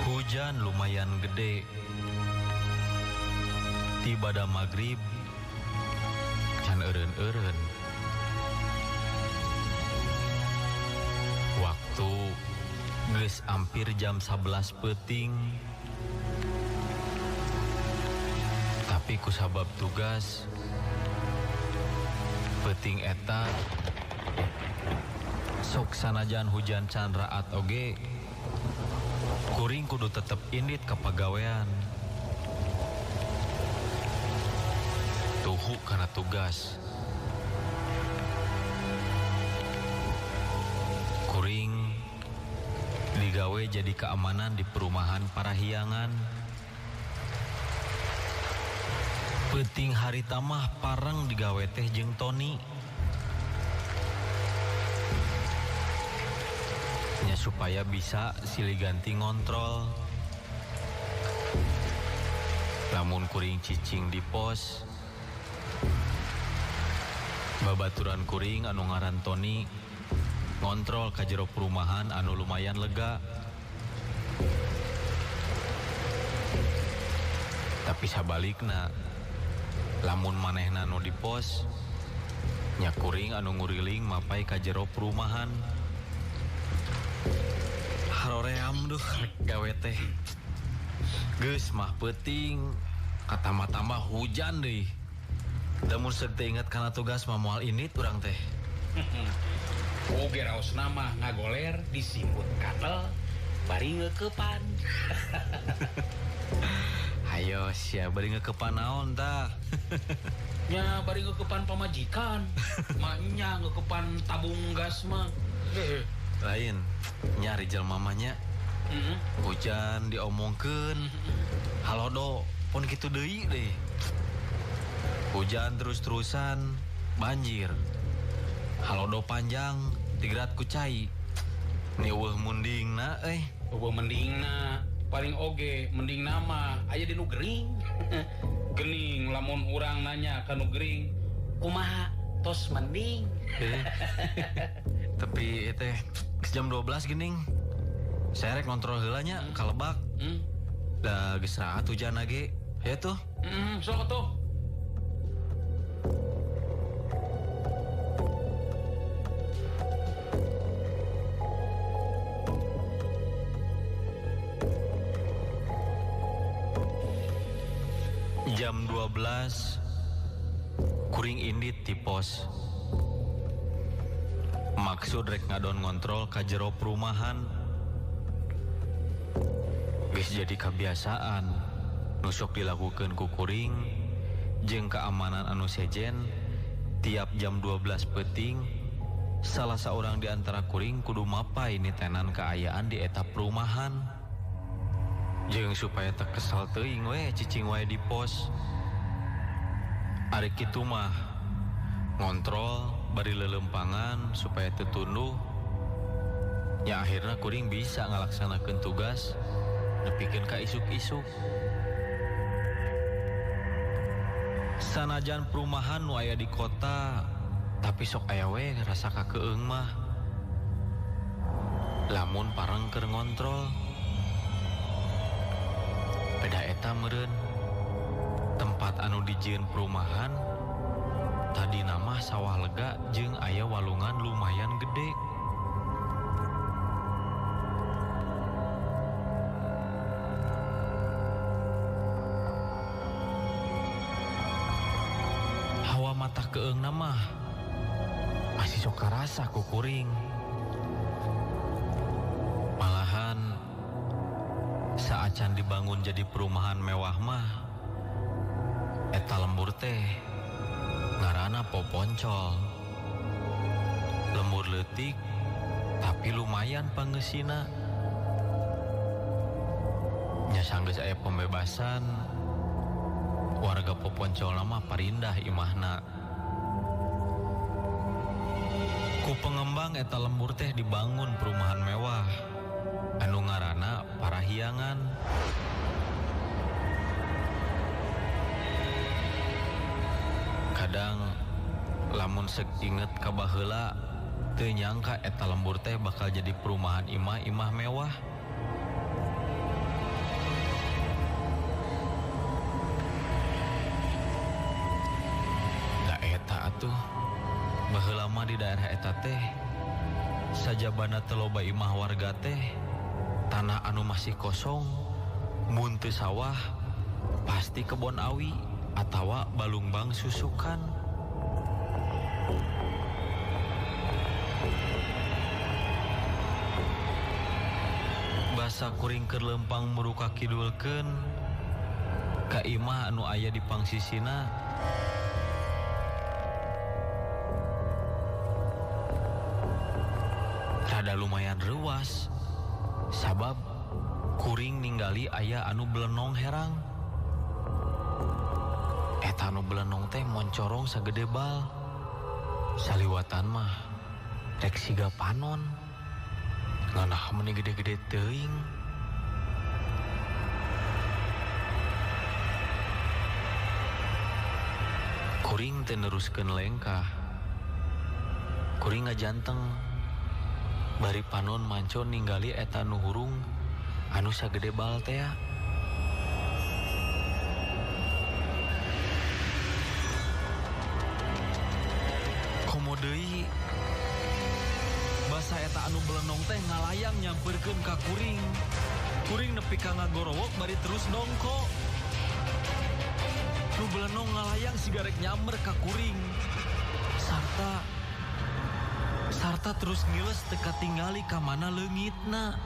Hujan lumayan gede. Tibada magrib can eureun-eureun. Waktu geus hampir jam 11 peuting. Tapi kusabab tugas peuting eta sok sanajan hujan can raat oge kuring kudu tetep indit ka pagawean. Tuhu kana tugas. Kuring digawe jadi keamanan di perumahan Parahyangan. Peuting harita mah pareng digawe teh jeung Tony. Nya supaya bisa silih ganti ngontrol. Lamun kuring cicing di pos, babaturan kuring anu ngaran Tony ngontrol ka jero perumahan anu lumayan lega. Tapi sabalikna, lamun manehna nu di pos, nya kuring anu nguriling mapai ka jero perumahan. Haroream duh gawe teh. Geus mah peuting, katambah-tambah hujan deui. Da mun seug teu inget kana tugas mah moal indit urang teh. Oge raosna mah ngagoler disimput katel bari ngeukepan. Hayo sia bari ngeukepan naon tah? Nya bari ngeukepan pamajikan. Nya ngeukepan tabung gas mah. Lain nyari jelma mah nya. Hujan diomongkeun. Halodo pun kitu deui deh. Hujan terus-terusan banjir. Halodo panjang digerat ku cai. Ni eueuh mundingna euy. Eueuh mendingna paling oge mending nama aya di nu gering. Gening lamun urang nanya ka nu gering, kumaha tos mending. Tapi teh jam 12 gening. Saya rek ngontrol heula nya ka lebak. Da geus raat hujan ge. Hayu tuh. Sok tuh. Jam 12 kuring indit di pos. Maksud rek ngadon ngontrol ka jero perumahan. Geus jadi kebiasaan nu sok dilakukeun ku kuring jeung keamanan anu sejen tiap jam 12 peuting salah seorang di antara kuring kudu mapai nitenan kaayaan di eta perumahan. Jeung supaya teu kesel teuing we cicing wae di pos. Ari kitu mah ngontrol bari lelempangan supaya teu tunduh. Ya akhirna kuring bisa ngalaksanakeun tugas nepikeun ka isuk-isuk. Sanajan perumahan nu aya di kota, tapi sok aya we rasa kakeung mah. Lamun pareng keur ngontrol, beda eta meureun tempat anu dijieun perumahan tadi nama sawah lega jeung aya walungan lumayan gede. Hawa mata keung mah masih sok karasa ku kuring. Saacan dibangun jadi perumahan mewah mah eta lembur teh ngaranna Poponcol. Lembur leutik tapi lumayan pangeusina. Nya sanggeus aya pembebasan, warga Poponcol mah parindah imahna. Ku pengembang eta lembur teh dibangun perumahan mewah anu ngaranna Parahyangan. Kadang lamun sek inget ka baheula teu nyangka eta lembur teh bakal jadi perumahan imah-imah mewah. Da eta atuh baheula mah di daerah eta teh sajabana teu loba imah warga teh, tanah anu masih kosong mun teu sawah pasti kebon awi atawa balungbang susukan. Basa kuring keur leumpang muruka kidulkeun ka imah anu aya di pangsisina. Rada lumayan reuas sabab kuring ningali aya anu belenong herang. Eta anu belenong teh moncorong sagede bal. Saliwatan mah rek siga panon. Nganah meuni gede-gede teuing. Kuring teh neruskeun lengkah. Kuring ngajanteng bari panon manco ninggali eta nu hurung anu sagede bal teh. Komo deui basa eta anu belenong teh ngalayang nyamperkeun ka kuring. Kuring nepi ka ngagorowok bari terus nongko. Nu belenong ngalayang sigarek nyamber ka kuring. Sarta terus ngiles teu katingali ka mana leungitna.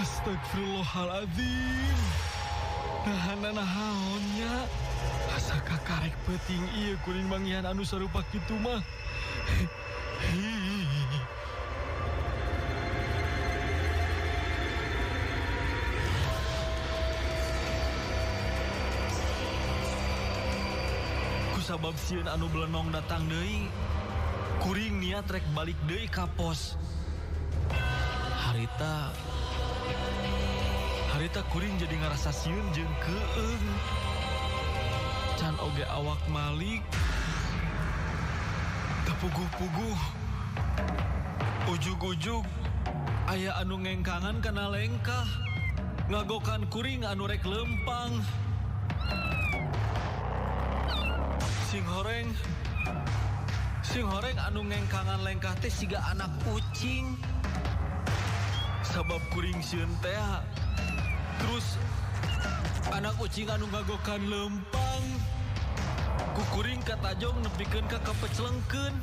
Astagfirullahaladzim. Nahana nahaonnya. Asa kakarek peuting ieu kuring manggihan anu sarupa kitu mah. Kusabab sieun anu belenong datang deui, kuring niat rek balik deui ka pos. Harita kuring jadi ngarasa sieun jeung keung. Can oge awak malik. Tapuguh-puguh. Ujug-ujug aya anu ngengkangan kana lengkah. Ngagokan kuring anu rek lempang. Sing horeng anu ngengkangan lengkah teh siga anak kucing. Sabab kuring sieun teh. Terus anak ucing anu ngagokan lempang. Ku kuring katajong nepikeun ka kapecelengkeun.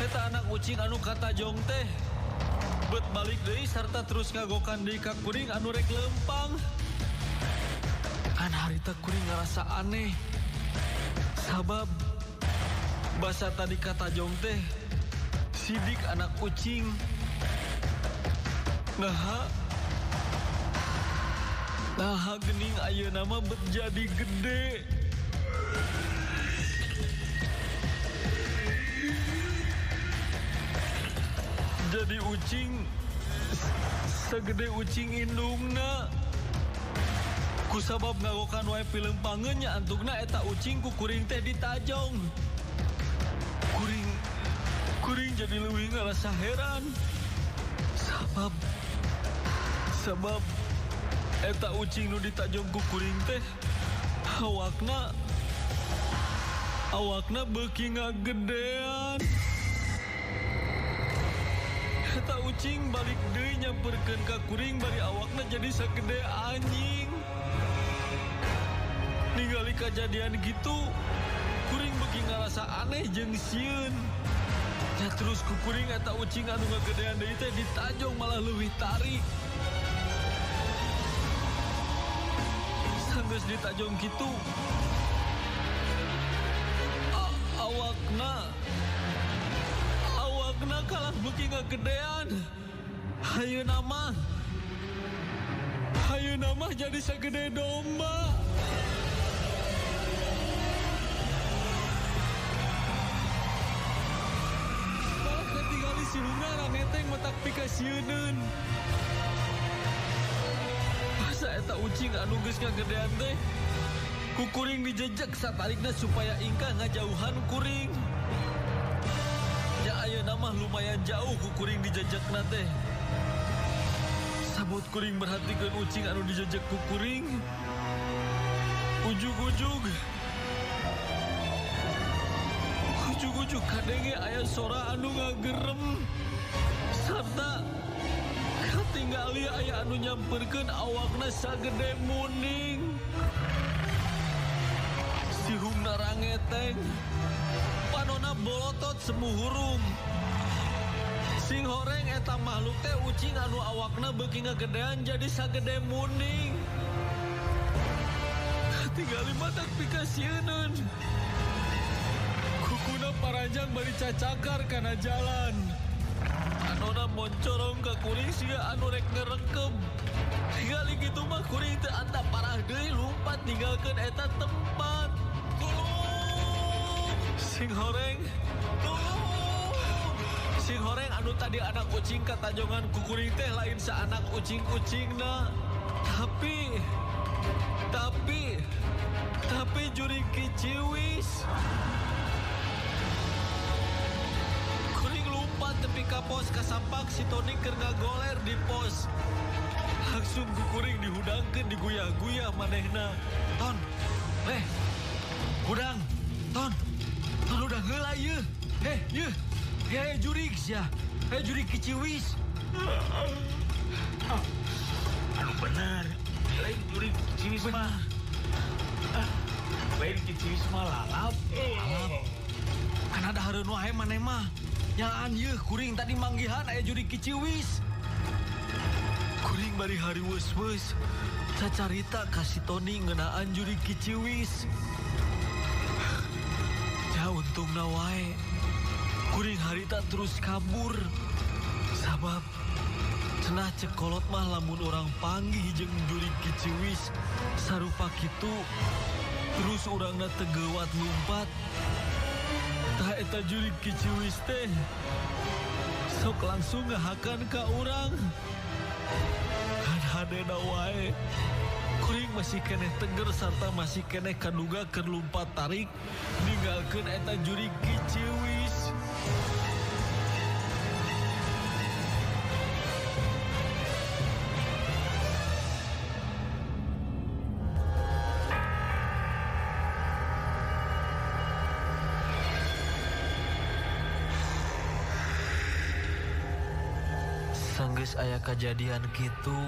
Eta anak ucing anu katajong teh bet balik deui sarta terus ngagokan deui ka kuring anu rek lempang. Kan harita kuring ngarasa aneh. Sabab basa tadi katajong teh sidik anak ucing. Naha gening ayeuna mah bet jadi gede. Jadi ucing segede ucing indungna. Kusabab ngagokan wae pilempangeun nya antukna eta ucing ku kuring teh ditajong. Kuring jadi leuwih ngarasa heran. Sabab eta ucing nu ditajong ku kuring teh awakna beuki ngagedean. Eta ucing balik deui nyamperkeun ka kuring bari awakna jadi sagede anjing. Ningali kajadian gitu, kuring beuki ngarasa aneh jeung sieun. Ya terus ku kuring eta ucing anu ngagedean deui teh ditajong malah leuwih tarik. Sanggeus ditajong kitu awakna kalah beuki ngagedean. Ayeuna mah jadi sagede domba. Malah ketinggali si Hungna rangeteng matak pikasieuneun. Masa eta ucing anu geus ngagedean teh ku kuring dijejek satarikna supaya ingkah ngajauhan kuring. Ya ayeuna mah lumayan jauh ku kuring dijejekna teh. Sabot kuring merhatikeun ucing anu dijejek ku kuring. Ujug-ujug kadenge aya sora anu ngagerem. Sarta katinggali aya anu nyamperkeun awakna sagede muning. Sihungna rangeteng, panona bolotot semu hurung. Sing horeng eta makhluk teh ucing anu awakna beuki ngagedean jadi sagede muning. Katingali matak pikasieuneun. Kukuna paranjang bari cacakar kana jalan. Anona moncorong ka kuring siga anu rek ngerekem. Tingali kitu mah kuring teu antap parah deui lumpat ninggalkeun eta tempat. Tulung! Sing horeng, tulung! Sing horeng anu tadi anak ucing katajongan ku kuring teh lain saanak ucing-ucingna. Tapi jurig kiciwis. Kuring lumpat tepi ka pos kasampak si Tony keur ngagoler di pos. Langsung ku kuring dihudangkeun diguyah-guyah manehna. Ton, hudang, ton udah heula ieu. Ieu. Ya jurig sia. Jurig kiciwis. Anu bener. Lain jurig kiciwis mah. Lain kiciwis mah lalap. Lalap. Kan ada hareun wae maneh mah. Nyaan ieu kuring tadi manggihan aya jurig kiciwis. Kuring bari hariweus-weus. Cacarita ka si Tony ngeunaan jurig kiciwis. Ya untungna wae. Kuring harita terus kabur. Sabab cenah cekolot mah lamun urang panggih jeung jurig kiciwis sarupa kitu terus urangna teu geuwat lumpat. Tah eta jurig kiciwis teh sok langsung ngahakan ka urang. Kan hadena wae. Kuring masih keneh teger sarta masih keneh kaduga keur lumpat tarik ninggalkeun eta jurig kiciwis. Sanggeus aya kajadian kitu,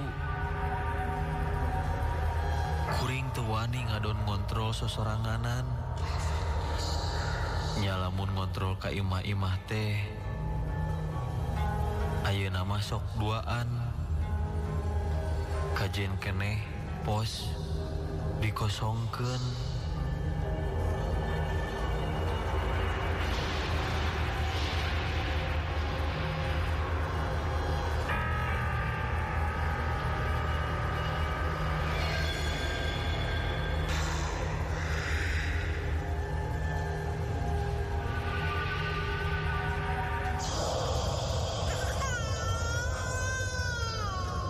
kuring teu wani ngadon ngontrol sosoranganan. Nya lamun ngontrol ka imah-imah teh ayeuna mah sok duaan. Kajen keneh pos dikosongkeun.